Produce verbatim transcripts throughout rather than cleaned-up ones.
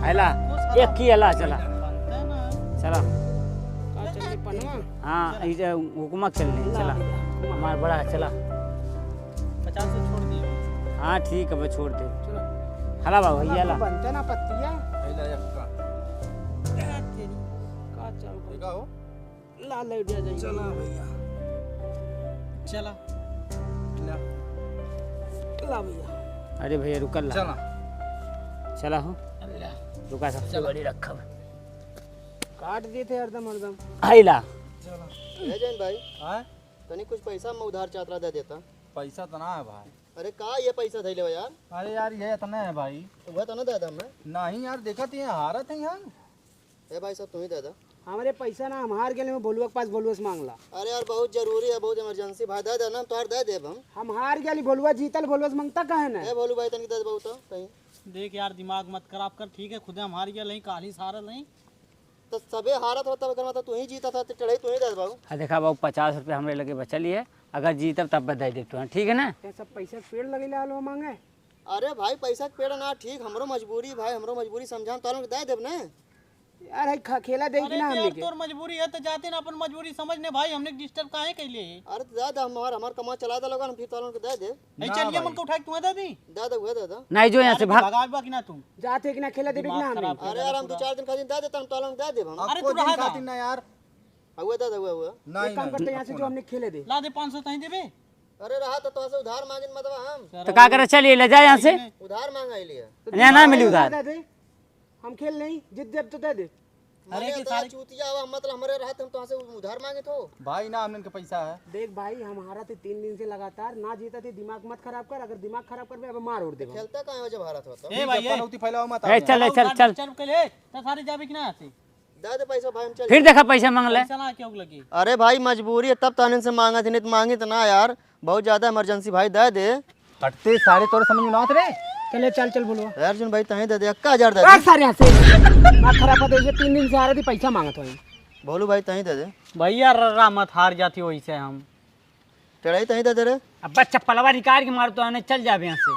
हला, एक ही हला, चला। बनता है ना। चला। का चलनी पनवा? हाँ, ई जे हुकुमा चलनी, चला। हमार बड़ा है, चला। पचास से छोड़ दिया। हाँ, ठीक है, बस छोड़ दे। चलो। हला बाबा, ये हला। बनता है ना पत्तिया? पहला एक का। तेरी। का चल देखा हो? ला, ले उठा जाइए। चला भैया। चला। ला। ला भैया। अरे भैया, रुकल ला। चला। चला हो। अल्लाह। रुका, सबसे चला। बड़ी रखब। काट दिए थे हरदम, हरदम। हाय ला। चला। ए जैन भाई, हाँ? तनी कुछ पैसा मैं उधार चातरा दे देता। पैसा तो ना है भाई। अरे का ये पैसा धइले हो यार? अरे यार, ये इतना है भाई। तो वह तो ना दे दा मैं। नहीं यार, देखा तो ये हारत है यार। ए भाई साहब, तू ही दे दे। हमरे पैसा ना, हम हार गेले, भोलुआ के पास, भोलुआ से मांग ला। अरे यार, बहुत जरूरी है, बहुत emergency भाई, दे दे ना, हम तोहार दे देब हम। हम हार गेली, भोलुआ जीतल, भोलुआ से मांगता काहे ना? ए भोलू भाई, तनिक दे दे बहुत, कहीं। देख यार, दिमाग मत खराब कर, ठीक है, खुदे हम हार गेल हई, काली से हारल हई। तो सबे हारत हो, तब एकर मतलब तू ही जीतत हो, तो टेढ़ई तू ही दे दे बाबू। हाँ, देखा बाबू, पचास रुपया हमरे लगे बचल ही है, अगर जीतब तब दे देब तुहन, ठीक है ना? ये सब पैसा के पेड़ लगइले आलो मांगे। अरे भाई, पैसा के पेड़ ना, ठीक, हमरो मजबूरी भाई, हमरो मजबूरी समझा, हम तोहन के दे देब ना। यार, है ख-, खेला दे कि अरे ना तो हमने यार, के? तोर मजबूरी है तो जाते ना, अपन मजबूरी समझ ने भाई, हमने disturb काहे कैले है? अरे तो दे दे, हमार, हमार कमा चला दे लोगन, हम फिर तोहन के दे दे। नहीं ना चलिए, भाई। मन को उठा के तुम्हें दे दी। दे दे, उहे दे दे। नहीं जो यहाँ से भाग। भगावे बा कि ना तू? जाते कि ना खेला देबे कि ना दिमाग हमने? खराब कर अरे यार, हम दे दो पूरा। चार दिन खातिर दे देता, हम तोहन के दे देब हम। अरे तू एको रहा दिन जा। खातिर ना यार। हुआ दे दे, हुआ, हुआ। नहीं, एक काम नहीं, करते हैं, यहाँ से जो हमने खेले दे। ला दे पाँच सौ तहीं देबे। अरे रहा तो तोहसे उधार मांगिन मतलब हम। तो का करे, चलिए ले जाए यहाँ से। उधार मांगा ही लिया। तो यहाँ ना मिली उधार। दे दे। हम खेल नहीं, जीत जब तो दे दे। अरे अरे कि इतना सारे चूतिया हुआ, मतलब हमरे रहत हम तोहसे उधार मांगे तो। भाई ना, हमने के पैसा है। देख भाई, हम हारा थे तीन दिन से लगातार, ना जीता थे, दिमाग मत खराब कर, अगर दिमाग खराब करबे, अब मार उड़ देबे। खेलता काहे हो जब हारा था तो? ए भाई, ए। पनौती फैलाओ मत ए, आप। चल, ए, चल, चल। चल के ले, तो सारे जाबे कि ना आते? दे दे पैसा भाई, हम चल फिर जाए। देखा पैसा मांग ले। पैसा ना क्यों लगी? अरे भाई, मजबूरी है तब तो इनसे मांगा थे, नहीं तो मांगी तो ना यार, बहुत ज्यादा emergency भाई, दे दे। हटते सारे तोरे समझ में ना आत रे। चले, चल, चल, बोलो। यार अर्जुन भाई, तहीं दे दे, इक्का हजार दे दे। सारे यहाँ से। ना खराब कर दे, तीन दिन से आ रहे थे, पैसा मांगत हो। बोलू भाई, तहीं दे दे। भैया, र-, रा मत हार जाती वैसे हम। टेढ़ई तहीं दे दे रे। अब बस चप्पलवा निकाल के मार तो आने, चल जाबे यहाँ से।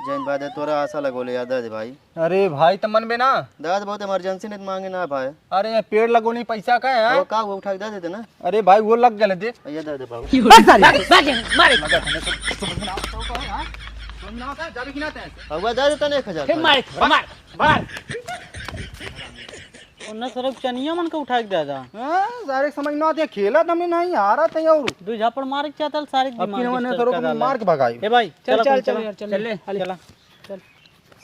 जैन भाई, दे तोरा आशा लगोले यार, दे दे भाई। अरे भाई, त मन बे ना। दादा, बहुत emergency, नहीं तो मांगे ना भाई। अरे, ये पेड़ लगो नहीं, पैसा का है? वो का, वो उठा के दे देते ना। अरे भाई, वो लग गए, देख। ये दे दे बाबू। बस सारे, बस, मारे। अब वो दे देता ना एक हजार। फिर मारे, मार, मार। उन्ना सरक चनिया मन के उठा के दे दा। हाँ, सारे समझ ना आते, खेला त हमने नहीं, हारा थे और। दू झापड़ मार के चाहता, सारे अब दिमाग किन मने disturb सरो कर को डाला। मार के भगाई। ए भाई, चल, चल, चल, चल, चल, चल, चल, चल। चल।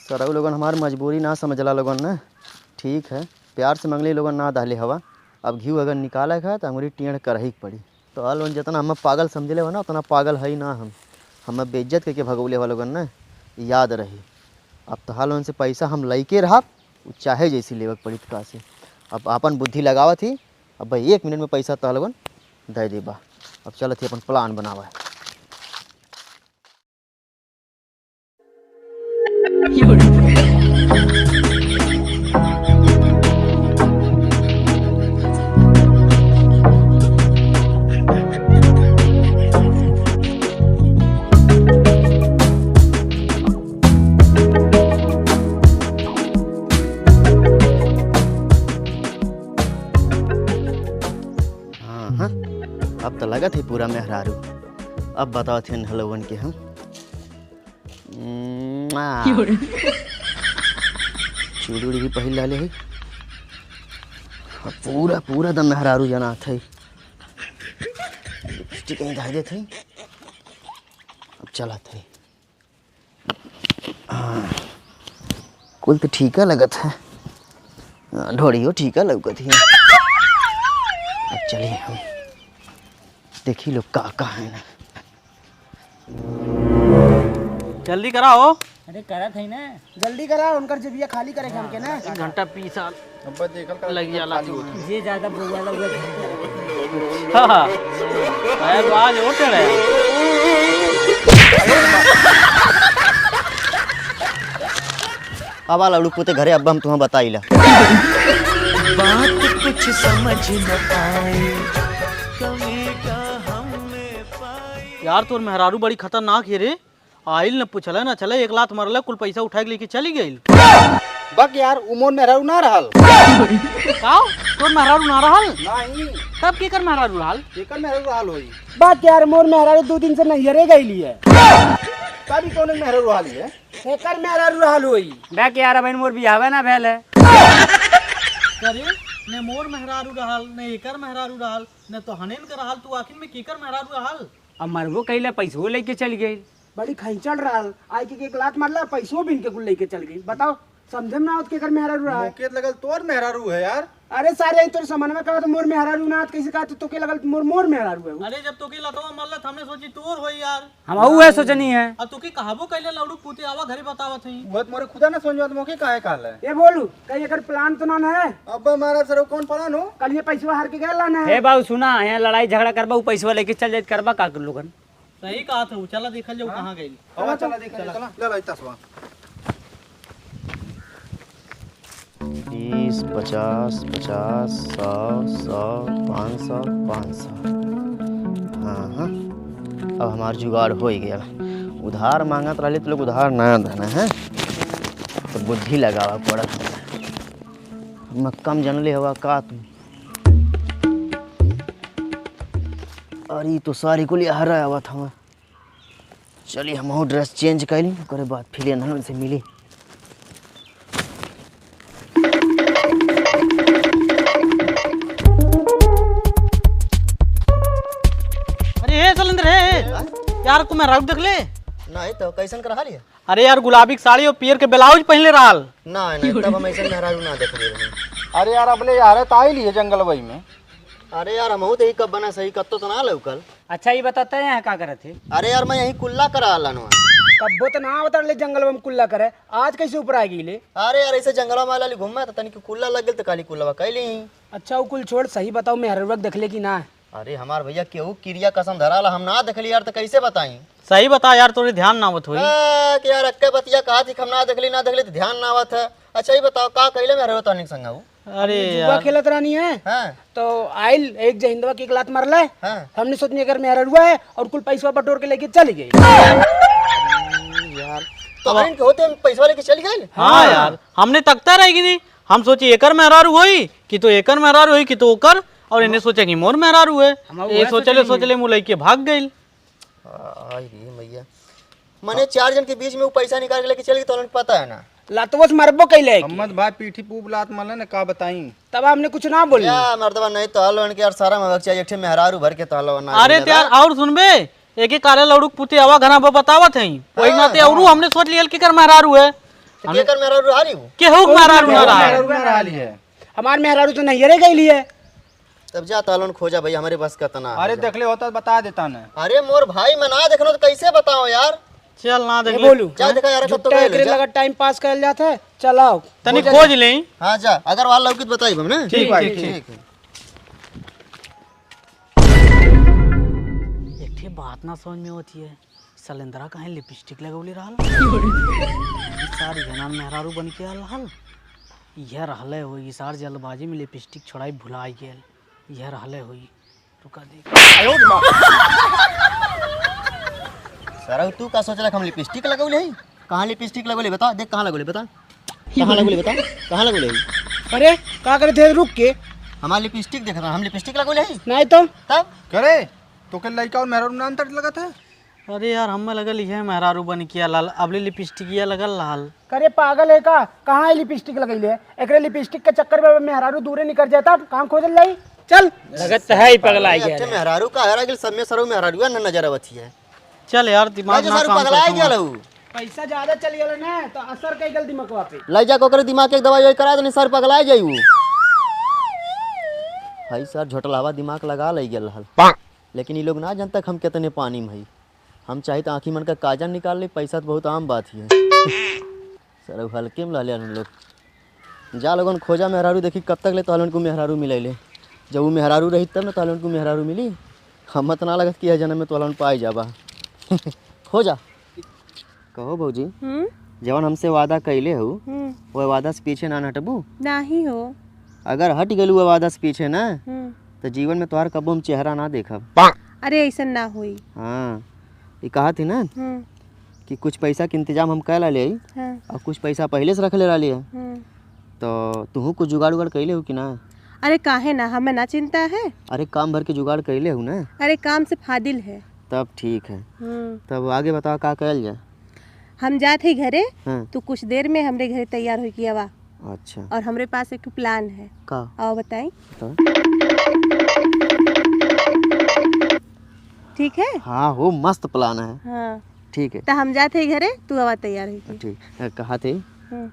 सरऊ लोगन हमार मजबूरी ना समझला लोगन ना। ठीक है, प्यार से मंगली लोगन ना दहले हवा। अब घीव अगर निकाले के है, तो अंगुरी टेढ़ करही के पड़ी। तो लोगन जितना हमें पागल समझले हो ना, उतना पागल है ही ना हम। हमें बेइज्जत करके भगौले हवा लोगन ना, याद रही। अब तोहा लोगन से पैसा हम लइके रहब, उ चाहे जैसी लेवे के पड़ी तोका से। अब आपन बुद्धि लगावत ही, अब भाई एक मिनट में पैसा तोहा लोगन दे देबा। अब चलत ही अपन plan बनावे। हाँ, हाँ, अब त लगत है पूरा मेहरारू। अब बताओ थे हलवन के हम। म्वा। चूड़ी उड़ी भी पहिर लाले है। अब पूरा, पूरा दम मेहरारू जनात है। लिपस्टिक कहीं धर देत है। अब चलत है। हाँ, कुल तो ठीका लगत है। हाँ, ढोड़ियो ठीका लौकत है। अब चलिए हम देखी लोग का का है ना। जल्दी कराओ। अरे करत है ना। जल्दी करा, उनकर जेबिया खाली करे के हमके ना। एक घंटा पीस साल अब्बा देखल कर लग जाला खाली तू। होती। जे ज्यादा बउआला उहे घर में। हाँ, हाँ। अरे तो आज उठ रहे। अब आ लड़ू पूते घरे, अब हम तुम्हें बताइला। बात कुछ समझ न आए, कमी का हमने पाई। यार, तोर मेहरारू बड़ी खतरनाक है रे। आइल न पूछले न चले, एक लात मरले, कुल पैसा उठा के लेके चली गइल। बक यार, उ मोर मेहरारू ना रहल। का? तोर मेहरारू ना रहल? नहीं। तब केकर मेहरारू रहल? केकर मेहरारू रहल होई? बक यार, मोर मेहरारू दो दिन से नैहरे गइली है। तब ई कौन मेहरारू रहल है? एकर मेहरारू रहल होई। बक यार, अबहिन मोर बियाहवे ना भेल है। अरे, ने मोर मेहरारू रहल, ने एकर मेहरारू रहल, ने तोहनेन के रहल, तू आखिर में केकर मेहरारू रहल? अब मरबो कइले, पैसो लेके चल गइल। बड़ी खैंचड़ रहल, आइके एक लात मारला, पैसो बीन के कुल लेके चल गइल। बताओ, समझे में ना आवत केकर मेहरारू रहल। मोके त लगल तोर मेहरारू है यार। अरे सारे, तोर समझ में कहत मोर मेहरारू ना, त कैसे कहत तोके लगल मोर, मोर मेहरारू है उ? अरे जब तोके लतवा मारला त हमने सोची तोर होई यार। हम उहे सोचनी है। अब तोके कहबो कइले लौड़ू पूते आवा घरे बतावत हई। वो त मोरे खुदा ना समझ में आवत मोके काहे कहले। ए बोलू, कहीं एकर plan तो ना है? अब्बा मारा सर, कौन plan हो? कल ये पैसवा हार के गया लाना है। ए बाबू सुना, यहाँ लड़ाई झगड़ा करबा, उ पैसवा लेके चल जाइत, करबा का कर लोगन? सही कहत हऊ, चला देखल जाऊ कहाँ गइल। हाँ, चला देखल जाऊ, चला। ले लो, ई तसवा। बीस, पचास, पचास, सौ, सौ, पाँच सौ, पाँच सौ। हाँ, हाँ। अब हमार जुगाड़ होइ गया। उधार माँगत रहले त लोग उधार ना देना है, तो बुद्धि लगावा पड़त। हम कम जनले हवा का तू? अरे, ई तो सारी कुल हरा आवत हवा। चली, हमहू dress change कइली, ओकरे बाद फिर एनहन से मिली। अरे, हे सलेंद्र, हे, हे। यार, को मेहरारू देख ले। नहीं तो, कैसन कर हाल है? अरे यार, गुलाबी के साड़ी और पियर के ब्लाउज पहनले रहल। ना, नहीं, तब हम ऐसे मेहरारू ना देख ले रहे। अरे यार, अबले यार, त आइल ही है जंगलवई में। अरे यार, हमहू तो ही कब बना सही, कत्तो तो ना लौकल। अच्छा, ये बताते हैं, यहाँ का करत है? अरे यार, मैं यहीं कुल्ला करा आलन हुआ। कब्बो तो ना आवत रहले जंगलवा में कुल्ला करे, आज कैसे ऊपर आ गई ले? अरे यार, ऐसे जंगलवा में लाली घूमे तो तनिक कुल्ला लग गइल तो काली कुल्लवा कैली। अच्छा, वो कुल छोड़, सही बताओ, मेहररुआ के देखले कि ना? अरे हमार भैया, केहू किरिया कसम धराला, हम ना देखली यार, तो कैसे बताई? सही बता यार, तोरे ध्यान ना आवत होई। आ, कि यार, अक्के बतिया कहा थी, हम ना देखली, ना देखली, तो ध्यान ना आवत है। अच्छा, ये बताओ, का कैले मेहररुआ तनिक संग हऊ? अरे जुआ यार। खेलत रहनी है, हाँ। तो आइल एक जहिंदवा के एक लात मारले। हाँ। हमने सोचनी अगर मेहररुआ है और कुल पैसवा बटोर के लेके चली गई। यार, तो अब इनके होते हम पैसवा लेके चली गई? हाँ हाँ। यार, हमने तकता रह गई। हम सोची एकर मेहरारू होई कि तो एकर मेहरारू होई कि तो ओकर, और इन्हें सोचा कि मोर मेहरारू है। हम ये उहे सोचले सोचनी। सोचले मुँह लइके भाग गइल। आई रे मैया, मने चार जन के बीच में वो पैसा निकाल के लेके चल गई, तो उन्हें पता है ना। लातवो से मरबो कैले है कि। अम्मद भाई पीठी पूब लात मले ने, का बताई। तब हमने कुछ ना बोली। या मर्दवा, नहीं तो हल उनके यार सारा मगक चाहिए, एक ठे मेहरारू भर के तो हल ना अरे मिले तो यार, रे। और सुनबे, एक एक काले लौड़ू के पुते आवा घना बा बतावत हैं। वही हाँ। नाते औरू हमने सोच लियल केकर मेहरारू है। तो हमने केकर मेहरारू रहा रही वो? केहू के मेहरारू ना रहा। मेहरारू ना रहा रही है। हमार मेहरारू तो नैहरे गइली है। तब जा तालन खोजा भाई, हमारे बस का तना अरे है। देख ले होता तो बता देता ना। अरे मोर भाई, मैं ना देखनो तो कैसे बताओ यार? चल ना देख ये ले। बोलू, जा देखा यार, कब तो झुट्टा गए एकरे जा। लगा टाइम पास करल जात है। चल आओ। तनी खोज ले। हाँ जा, अगर वाला लौकित बताई हम ना। ठीक, ठीक, ठीक। ठीक। एक ठे बात ना समझ में होती है, सलेंदरा काहे लिपस्टिक लगौले रहल? ई सारी घना मेहरारू बन के आल रहल। यह रहले होई, ई सार जल्दबाजी में लिपस्टिक छोड़ाई भुलाई गेल। यह रहले होई, रुका देख। सरऊ, तू का सोच रहा हम लिपस्टिक लगौले हई? कहाँ लिपस्टिक लगौले बता, देख कहाँ लगौले बता। कहाँ लगौले बता, कहाँ लगौले हई? अरे का करे थे रुक के? हमार लिपस्टिक देख रहा, हम लिपस्टिक लगौले हई? नहीं तो। तब? करे, तोके लइका और मेहरारू में ना अंतर लगत है? अरे यार, हमें लगल इहे मेहरारू बन के लाल, अबले लिपस्टिकिया लगल लाल। करे पागल है का? कहाँ है लिपस्टिक लगैले? एकरे लिपस्टिक के चक्कर में मेहरारू दूरे निकल जाता, कहाँ खोजल जाई? चल। लगत तो है ही पगला अरे, गया अच्छे है। मेहरारू का हरा गिल, सब में सरऊ मेहरारू न नजर आवत ही है। चल यार, दिमाग ले जा ना सरऊ, काम पगला करत गया हुआ। लऊ। पैसा ज्यादा चल गया ना, तो असर कई गल दिमागवा पे। ले जा ओकरे दिमाग के एक दवाई वही करा देनी, सर पगला जाई वो। भाई सर, झोटलावा दिमाग लगा ले गया हल। लेकिन ई लोग ना जनता कि हम कितने पानी में हई। हम चाही त आँखी मन का काजर निकाल ली, पैसा त बहुत आम बात ही है। सरऊ हल्के में ला ले हम लोग। जा लोगन खोजा मेहरारू, देखी कब तक ले तोहलन को मेहरारू मिलैले। जब वो मेहरारू रही तब न तोहलन को मेहरारू मिली। हम त ना लगत कि यह जन्म में तोहलन पाई जाबा। खोजा। कहो भौजी, हम्म? जवन हमसे वादा कैले हो, हम्म। वो वादा से पीछे ना हटबू? नाही हो। अगर हट गेलू वो वादा से पीछे ना, हम्म। तो जीवन में तोहार कब्बो हम चेहरा ना देखब। अरे ऐसन ना होई। हाँ, ये कहा थी ना हम्म। कि कुछ पैसा के इंतजाम हम कर ला ले हाँ। और कुछ पैसा पहले से रख ले रहा। हम्म। तो तुहू कुछ जुगाड़ उगाड़ कइले हो कि ना? अरे काहे ना, हमें ना चिंता है। अरे काम भर के जुगाड़ कइले हो ना? अरे काम से फादिल है। तब ठीक है। हम्म। तब आगे बताओ का कइल जाए? हम जात ही घरे, हाँ। तू कुछ देर में हमरे घरे तैयार होके आवा। अच्छा। और हमरे पास एक ठो plan है। का? आओ बताई। बताओ। ठीक है? हाँ हो, मस्त plan है। हाँ। ठीक है। त हम जात ही घरे, तू आवा तैयार होके। ठीक। अ, कहा थे? हम्म।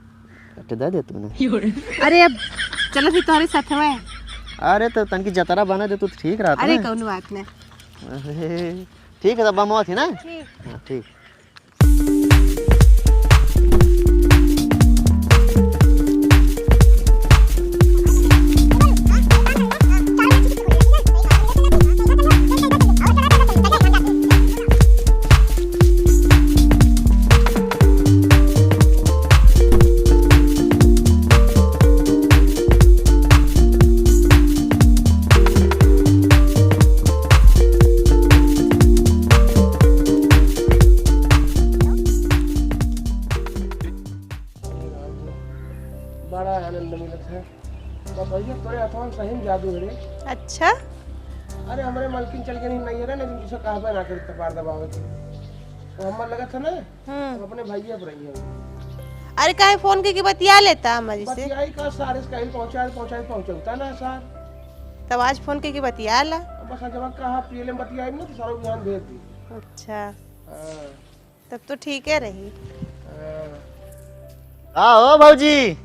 अटे दे दे तू ना। अरे अब चलो फिर तोहरे साथ में। अरे तो तनकी जतरा बना दे तू तो ठीक रहत अरे ना। कौनो बात ना। अरे ठीक है, तब हम आवत ही ना। ठीक। हाँ, ठीक। बड़ा आनंद मिलत है। बतैया, तोरे हथवा में सही में जादू है रे। अच्छा? अरे, हमरे मलकिन चल गई नहीं है रे, लेकिन तुझसे कहबे ना करी कपार दबावे के। तो हमर लगत है ना, हम्म। हम अपने भैया पर रही है। अरे, काहे फोन के, के बतिया लेता हमारी से? बतियाई का सारे से कहीं पहुंचा, पहुंचा, पहुंचौता ना सार। तब आज फोन के, के बतिया ला। अब बस जब कहा पीले में बतियाई ना, तो सारा ध्यान भेज दी। अच्छा। हाँ। तब तो ठीक है रही। का हो भौजी,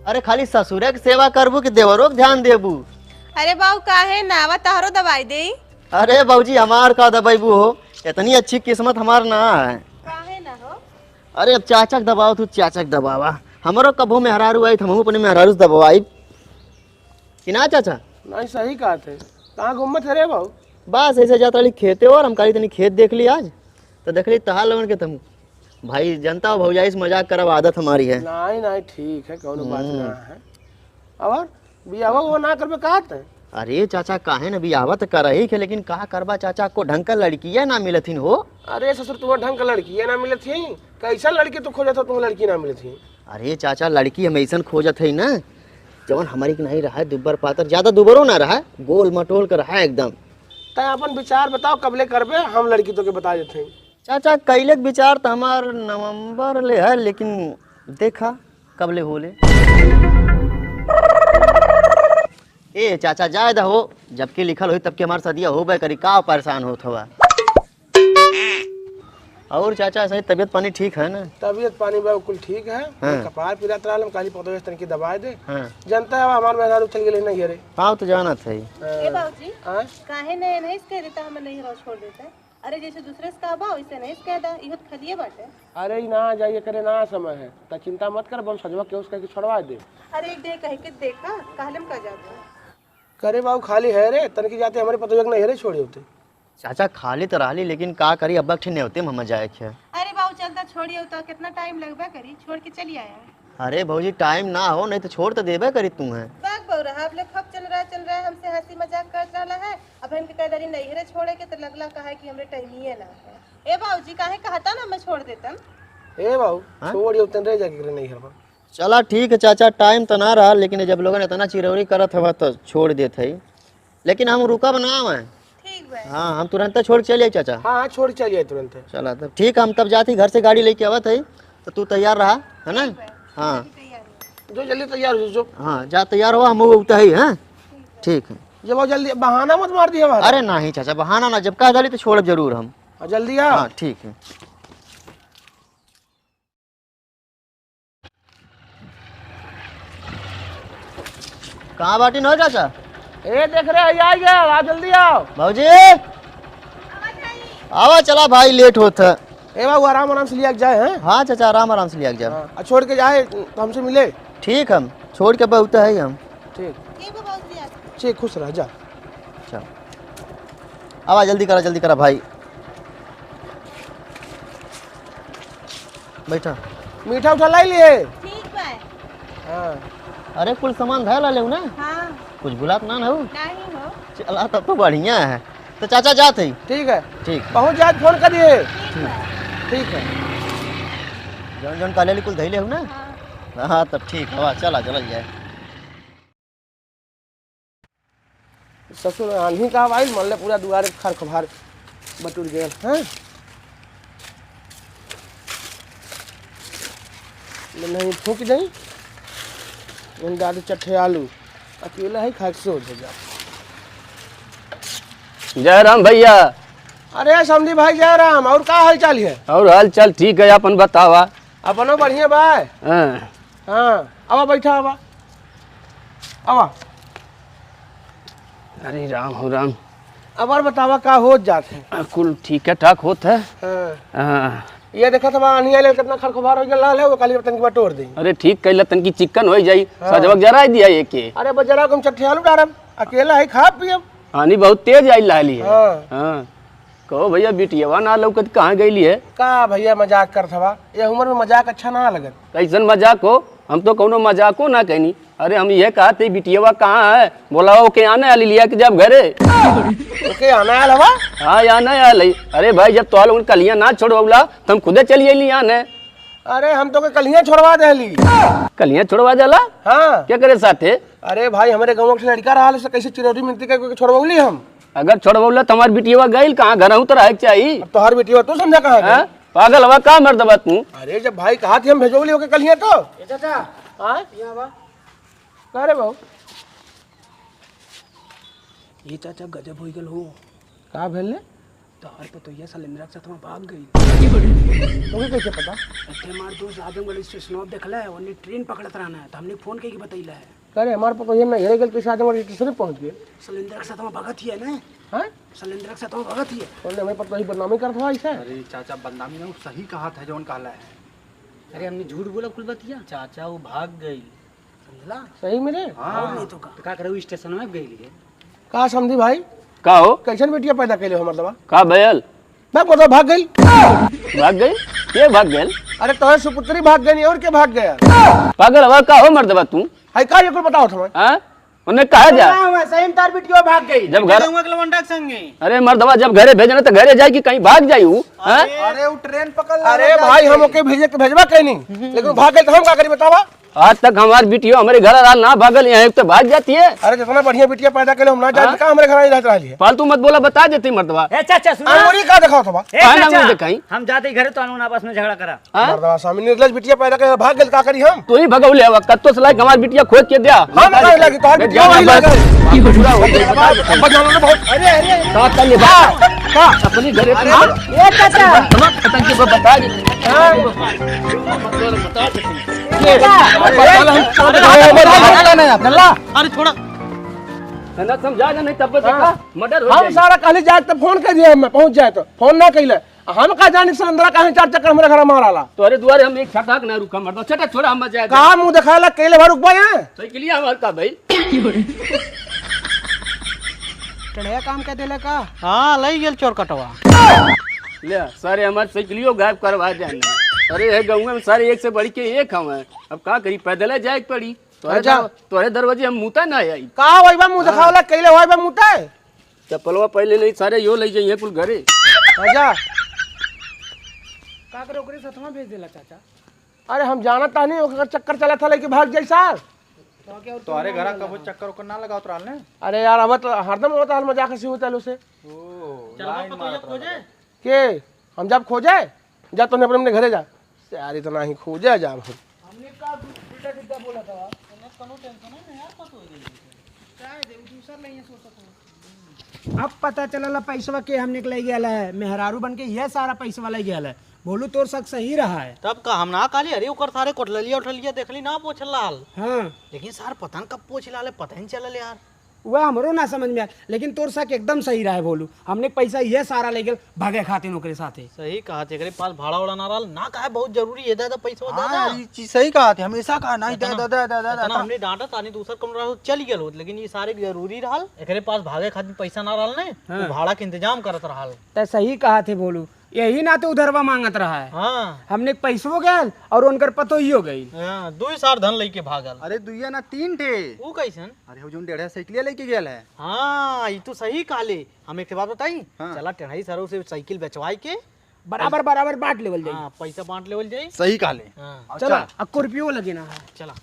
अरे खाली ससुरे के सेवा करबू कि देवरो के ध्यान देबू? अरे बाऊ, काहे ना, आवा तहरो दबाई देई। अरे भौजी, हमार का दबाईबू हो, इतनी अच्छी किस्मत हमार ना है। काहे ना हो? अरे अब चाचा के दबाओ, तू चाचा के दबावा। हमरो कबो मेहरारू आई, त हमहू अपने मेहरारू से दबाई। कि ना चाचा? नहीं, सही कहत है। कहाँ घूमत है रे बाऊ? बस ऐसे जात रहली खेते और हम कहली तनी खेत देख ली आज, तो देख ली तहार लोगन के तुम। भाई जानता हो भौजाई से मजाक करब आदत हमारी है। नहीं, नहीं, ठीक है, कौनो बात हम्म। ना है। और बियाहवा वो ना करबे कहत है? अरे चाचा काहे न बियाहवा तो करही के, लेकिन का करबा चाचा, को ढंग का लड़किया ना मिलथिन हो। अरे ससुर तुम्हें ढंग का लड़किया ना मिलथिन, कैसा लड़की तू खोजत हो, तुम्हें लड़की ना मिलथिन? अरे चाचा, लड़की हम ऐसन खोजत हई ना, जवन हमरी के नहीं रहा, दुब्बर पातर, ज्यादा दुबरो ना रहा, गोल मटोल के रहा एकदम। तै अपन विचार बताओ, कबले करबे, हम लड़की तोके बता देत हई। चाचा, कैले के विचार त हमार नवंबर ले है, लेकिन देखा कबले होले। ए चाचा, जाए दहो, जबकि लिखल होई तबकि हमार सदिया होबे करी, का परेशान होत हवा? और चाचा, सही तबीयत पानी ठीक है ना? तबीयत पानी बा कुल ठीक है। हाँ। कपार पिरात रहल, हम कहली पतोह से तनकी दबाए दे। हाँ। जनता है, हमार मेहरारू चल गेले नैहरे। हाँ, तो जानत है। हाँ। ए बाबूजी, हाँ? काहे नहीं, नहीं से कह देता, हमें नैहरा छोड़ देता है। अरे, जैसे दूसरे से कहा बा, वैसे नहीं से कह दा, इहो तो खलिए बाटे। अरे, ई ना जाइए करे ना समय है, त चिंता मत कर, हम सजवा के उसका के छोड़वा दे। अरे, एक डे कह के देखा, कहले में का जाता। करे बाबू, खाली है रे, तनकी जाते हमारे पतोह के नैहरे छोड़े होते। चाचा, खाली तो रहली, लेकिन का करी, अब एक ठे नेवते में हम जाए के है। अरे बाबू, चल त छोड़ियो त, कितना टाइम लगबे करी, छोड़ के चली आया। अरे भौजी, टाइम ना हो, नहीं तो छोड़ तो देबे करी तू है। बाग बउरा, आप लोग खूब चल रहा, चल रहा है, हमसे हंसी मजाक करत रहला है। अब हमके कह दरी नैहरे छोड़े के, तो लगला कहा है कि हमरे टाइमिए ना है। ए बाबूजी, काहे कहता ना, मैं छोड़ देतन। ए बाबू, हाँ? छोड़ यो तन रह जाके करे नैहर में। चला ठीक है चाचा, टाइम तो ना रहा, लेकिन जब लोगन इतना चिरौरी करत हवा तो छोड़ देत है, लेकिन हम रुकब ना है। ठीक बा। हाँ, हम तुरंत छोड़ के चल जाई चाचा। हाँ, हाँ, छोड़ के चल जाई तुरंत। चला तब ठीक है, हम तब जाती घर से गाड़ी लेके आवत है, तो तू तैयार रहा, है ना? ठीक बा। हाँ। जल्दी तैयार हो। जो जल्दी तैयार हो, जो। हाँ, जा तैयार हो, हम वो उठा ही, हाँ? ठीक है। जब आओ जल्दी, बहाना मत मार दिया हमारा। अरे नहीं चाचा, बहाना ना, जब कह डाली तो छोड़ब जरूर हम। हाँ, जल्दी आ। हाँ, ठीक है। कहाँ बाटी न हो चाचा? ए, देख रहे, आ गया, आ, जल्दी आओ। भौजी, आवा, चला भाई, लेट होत है। ए बाबू, आराम आराम से लिया के जाए, हैं? हाँ चाचा, आराम आराम से लिया के जाए। हाँ, आ छोड़ के जाए तो हमसे मिले। ठीक, हम छोड़ के बहुत है हम। ठीक। ठीक बा, बाबूजी, आ। ठीक, खुश रह, जा। चल। आवा, जल्दी करा, जल्दी करा भाई। बैठा। मीठा उठा लाई लिए। ठीक बा। हाँ। अरे, कुल सामान धय ला लेऊ ना? हाँ। कुछ भुलात ना ना हो? नहीं हो। चला, तब तो बढ़िया है। तो चाचा जात है। ठीक है। ठीक। पहुँच जाए, फोन करिए। ठीक बा। ठीक है। जौन जौन कहले कुल धैले हो ना? हाँ। हाँ, तब ठीक हवा, चला, चलल जाए। ससुर आन्ही का आइल, मान ले पूरा दुआरे खर खभार बटुर गयल, हैं? ले नहीं फूंक जाई, उन डाले चट्ठे आलू, अकेला है खाए के सोच हो जा। जय राम भैया। अरे समधी भाई जय राम, और का हाल चाल है? और हाल चाल ठीक है, अपन बतावा। अपनो बढ़िया बा। हाँ। हाँ, आवा बैठा, आवा। आवा। अरे राम हो राम। अब और बतावा का होत जात है? आ, कुल ठीक है ठाक होत है। हाँ। हाँ। ये देखत हवा आन्ही आइल कितना खरखुबार हो गया लाल है, वो काली तनकी बटोर दी। अरे ठीक कैला तनकी चिकन हो जाई। हाँ। सजवक जरा दिया ये के। अरे बजरा को हम चट्ठे आलू डारब, अकेला है खाब पियब। आन्ही बहुत तेज आई लाली है। हाँ। हाँ। कहो भैया, बिटियवा ना लौकत, कहाँ गईली है? का भैया, मजाक करत हवा? ये उम्र में मजाक अच्छा ना लगत। कैसन मजाक हो? हम तो कौनो मजाको ना कहनी। अरे, हम ये कहत ही, बिटियवा कहाँ है? बोलावा, ओके आने आली लिया के जब घरे। ओके आने आल हवा? हाँ, यहाँ नहीं आल है। अरे भाई, जब तो लोगन कलिया ना छोड़वला, तो हम खुदे चली अइली यहाँ ने। अरे, हम तो के कलिया छोड़वा देली। कलिया छोड़वा देला? हाँ। क्या करे साथे? अरे भाई, हमरे गाँव के लड़का रहा, से कैसे चिरौरी मिनती करके छोड़वली हम। अगर छोड़वला तो हमार बिटियवा गइल कहाँ? घरहू तो रहे के चाही। अब तोहार बिटियवा तू समझा कहाँ गइल? हाँ? पागल हवा का मर्दवा तू? अरे जब भाई कहा थी हम भेजवली ओके कलिया तो। ए चाचा, हाँ? यहाँ बा। का रे बाबू? ये चाचा गजब हो गल हो। का भेल रे? तोहर पतोहिया सलेंद्रा के साथ में भाग गई। तोके कैसे पता? अरे हमार दोस्त आजमगढ़ स्टेशन देखले, ओने ट्रेन पकड़त रहना है, तो हमने फोन करके बतैला है। अरे, हमार पतोहिया नैहरे गेल, कैसे आजमगढ़ स्टेशन पहुँच गए? सलेंद्र के साथ में भगत ही है ना? हाँ? सलेंद्र के साथ में भगत ही है। बोले, हमें पतोही बदनामी करत हवा ऐसे? अरे चाचा, बदनामी ना, उ सही कहत है जौन कहला है। अरे, हमने झूठ बोला कुल बतिया। चाचा, वो भाग गई। समझला? सही में रे? हाँ। और नहीं तो का? तो का करे, उ स्टेशन में गई है। का समधी भाई? का हो? कैसन बिटिया पैदा कैले हो, मतलब? का भयल? मैं मतलब भाग गई। भाग गई? के भाग गइल? अरे तोहरे सुपुत्री भाग गई, और के भाग गया? पागल हवा का हो मर्दवा तू? हाय का ये कुल बताओ तुम्हें? हाँ? उन्हें कहा जा? ना, वैसे ही तार बिटिया भाग गई। जब घर गउआ के लवंडा के संगे। अरे मर्दवा जब घरे भेजना तो घरे जाए कि कहीं भाग जाई उ? हाँ? अरे उ ट्रेन पकड़ ले अरे भाई हम ओके भेजे के भेजबा कहीं नहीं, लेकिन भाग गई तो हम का करी बतावा? आज तक हमार बिटिया हमरे घर आ ना भागल, यहाँ एक तो भाग जाती है। अरे जितना बढ़िया बिटिया पैदा कैले हम ना जाए हाँ? तो का हमरे घर आई रहत रहली है? फालतू मत बोला, बता देती मर्दवा। ए चाचा सुना। अंगूरी का दिखाओ तो बा? ए काहे ना चाचा, अंगूरी दिखाई? हम जाते ही घरे तो अनून आपस में झगड़ा करा। हाँ? मर्दवा स्वामी निर्लज बिटिया पैदा कैले भाग गइल का करी हम? तू ही भगौले हवा, कत्तो से लाइक हमार बिटिया खोज के दिया। हम काहे लागी तोहार बिटिया वही लागे। पूरा हो गया, बता दे। बदनाम ना बहुत। अरे अरे। का कर ले बा? का? अपनी घरे अरे, हाँ? ए चाचा। बता दे। हाँ? बता दे। अरे, अरे, अरे, अरे, अरे, अरे, अरे, अरे, अरे, अरे, अरे, अरे, अरे, अरे, समझा जा नहीं तब तक हाँ। मर्डर हो हम जाई। सारा कहली जाए तो फोन कर दिया, हम पहुंच जाए तो फोन ना कैले। हम का जानी सलेंद्रा काहे चार चक्कर हमरे घर मार आला। तोरे दुआरे हम एक छटाक ना रुका मर्दवा। छटा छोड़ा हम जाए। का मुंह दिखाला कैले भर रुकबा यहाँ? साइकिलिया हमार का भाई? टढ़िया काम कर देले का? हाँ, लई गेल चोर कटवा। ले, सारे हमार साइकिलियो गायब करवा जाने। अरे, ये गाँव में सारे एक से बढ़ के एक हवे। अब का करी, पैदल जाए के पड़ी। तोरे अच्छा। दर-, तोरे दरवाजे हम मुता ना आई। का होई बा मुँह हाँ। देखावला, कैले होई बा मुता? चप्पलवा पहले नहीं, सारे यो ले जाइए कुल घरे। अच्छा। का करे ओकरे सथवा भेज देला चाचा? अरे हम जानत तानी, ओकर चक्कर चलत था, लेके भाग जाई सार। तो क्या तोरे घरा कबो चक्कर ओकर ना लगावत रहल ने? अरे यार, अब तो हरदम होता हाल मजाक से होता लो से। ओ, चलवा लाइन पतोहिया मारत खोजे? रहल। के? हम जब खोजे? जा तोने अपने, अपने घरे जा। यार, इतना ही खोजे जाब हम। हमने का उल्टा सीधा बोला था, उन्हें कोनो टेंशन है ना यार, पतोहिया। चाहे दे, उ दूसर नहीं है, सोचत हो। अब पता चलल पैसवा के हमने के ले गया है, मेहरारू बन के ये सारा पैसवा ले गया है। बोलू तोर शक सही रहा है। तब का हम ना कहली, अरे ओकर सारे कोठलिया उठलिया देखली ना पोछल लाल। हाँ। लेकिन सार पता न कब पोछ लाले, पता ही नहीं चलल यार। वह हमरो ना समझ में आयल, लेकिन तोर शक एकदम सही रहे भोलू। हमने के पैसा ये सारा ले गेल भागे खातिर ओकरे साथे। सही कहा थे, एकरे पास भाड़ा उड़ा ना रहल, ना कहे बहुत जरूरी है दादा, पैसा हाँ, दादा। यार, ये चीज सही कहा थे, हमेशा कहा, नहीं, इतना, दादा, दादा, दादा, इतना दादा। हमने डांटा तानी, दूसर कौन रहल, चल गेल होत, लेकिन ये सारे जरूरी रहल, एकरे पास भागे खातिर पैसा ना रहल ने, हाँ। वो भाड़ा के इंतजाम करत रहल। ते सही कहा थे भोलू, यही नाते उधरवा मांगत रहा है। हाँ। हमने के पैसवो गैल और उनकर पतोहियो गई। हाँ, दुई सार धन लेके भागल। अरे दुइया ना तीन ठे। वो कैसन? अरे हो जोन डेढ़िया साइकिलिया लेके गेल है। हाँ, ये तो सही कहले। हम एक ठे बात बताई? हाँ। चला टेढ़ाई सरो से साइकिल बेचवाई के बराबर बराबर बांट लेवल जाई। हाँ, पैसा बांट लेवल जाई। सही कहले। हाँ। चला, अक्को रुपयो लगे ना है। चला।